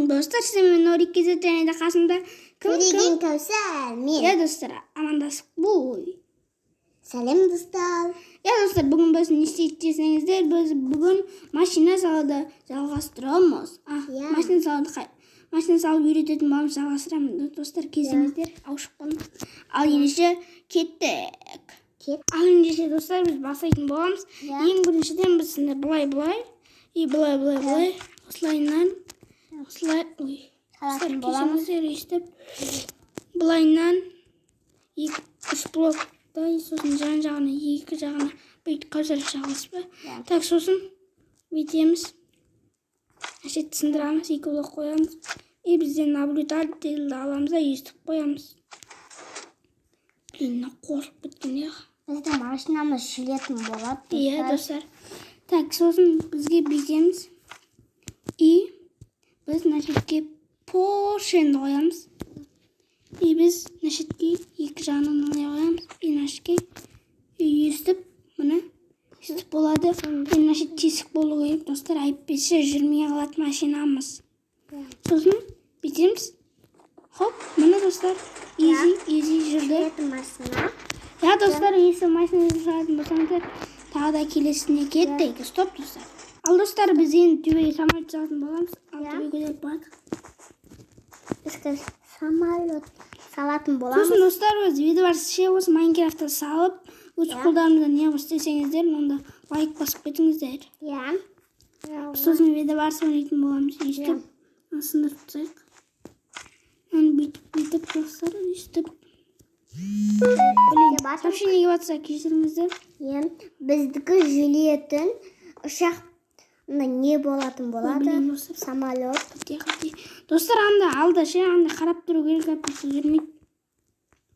Достар, сіздермен Норик KZ және де қасымда кім? Төлеген Кәусар, мен. Иә, достар, амандасып қой. Сәлем, достар. Иә, достар, бүгін біз не істейді десеңіздер, біз бүгін машина салуды жалғастырамыз. Иә. Машина салуды машина салып үйрететін боламыз, жалғастырамын. Достар, кешіріңіздер, ауышып қалдым. Ал ендеше кеттік. Кет. Ал ендеше, достар, біз бастайтын боламыз. Иә. Ең біріншіден біз міне былай былай и былай былай былай осылайынан осылай, ой, достар, Салатын боламыз. кешіріңіздер, өйстіп былайынан екі үш блоктай, сосын жан жағына, екі жағына бүйтіп қазір жағылыс па? Иә. Так, сосын бүйтеміз, мына сындырамыз, екі блок қоямыз и бізден наблюдательді аламыз да, өйстіп қоямыз. Блин, мына қосылып кеткен, иә. Біздің машинамыз жүретін болады. Иә, достар. Так, сосын бізге бүйтеміз. И біз мына жерге поршеньді қоямыз. И біз мына жерге екі жағынан мынандай қоямыз. И мына жерге и өйстіп, міне, өйстіп болады. И мына жерде тесік болу керек, достар, әйтпесе жүрмей қалады машинамыз. Иә. Сосын бүйтеміз. Хоп, міне, достар, изи, изи жүрді. Жүретін машина. Иә, достар, если машина жасайтын болсаңыздар, тағы да келесіне кеттік. Стоп, достар. Ал, достар, біз енді төбеге самолет жасайтын боламыз. Ал Иә. төбеге көтеріп барайық. Біз қазір самолет салатын боламыз. Сосын, достар, өз видео ше осы Майнкрафтта салып, өз Иә. қолдарыңызда не қылып істесеңіздер, онда лайк басып кетіңіздер. Иә. Сосын видео барысы ойнайтын боламыз. Өйстіп сындырып тастайық. Мынаны бүйтіп, бүйтіп, достар, өйстіп. Блин, Басып. сообщение келіп жатса, кешіріңіздер. Иә. Біздікі жүретін ұшақ мына не болатын болады? Блин, достар. Самолет. Қате, қате. Достар, анда алда ше, анда қарап тұру керек, әйтпесе жүрмейді.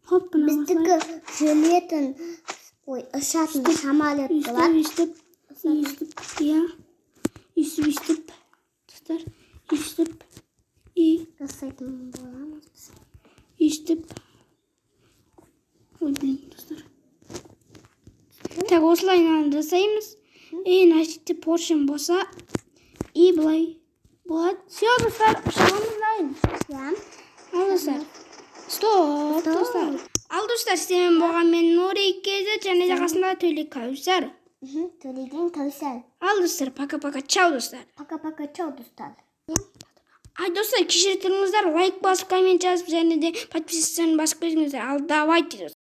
Хоп, мына осылай. Біздікі жүретін, ой, ұшатын самолет Өйстіп, болады. өйстіп, өйстіп, иә. Өйстіп, өйстіп. Достар, өйстіп. И Жасайтын боламыз біз. өйстіп. Ой, блин, достар. Так, осылай мынаны жасаймыз. И мына жерде поршень болса, и былай болады. Все, достар, ұшағымыз дайын. Иә. Ал, достар. Стоп, Стоп. достар. Ал, достар, сіздермен болған мен, Нурик KZ, және де қасымда Төле Кәусар. Төлеген Кәусар. Ал, достар, пока-пока, чао, достар. Пока-пока, чао, достар. Ай, достар, кешіріп тұрыңыздар, лайк басып, коммент жазып және де подписаться басып кетіңіздер. Ал давайте, достар.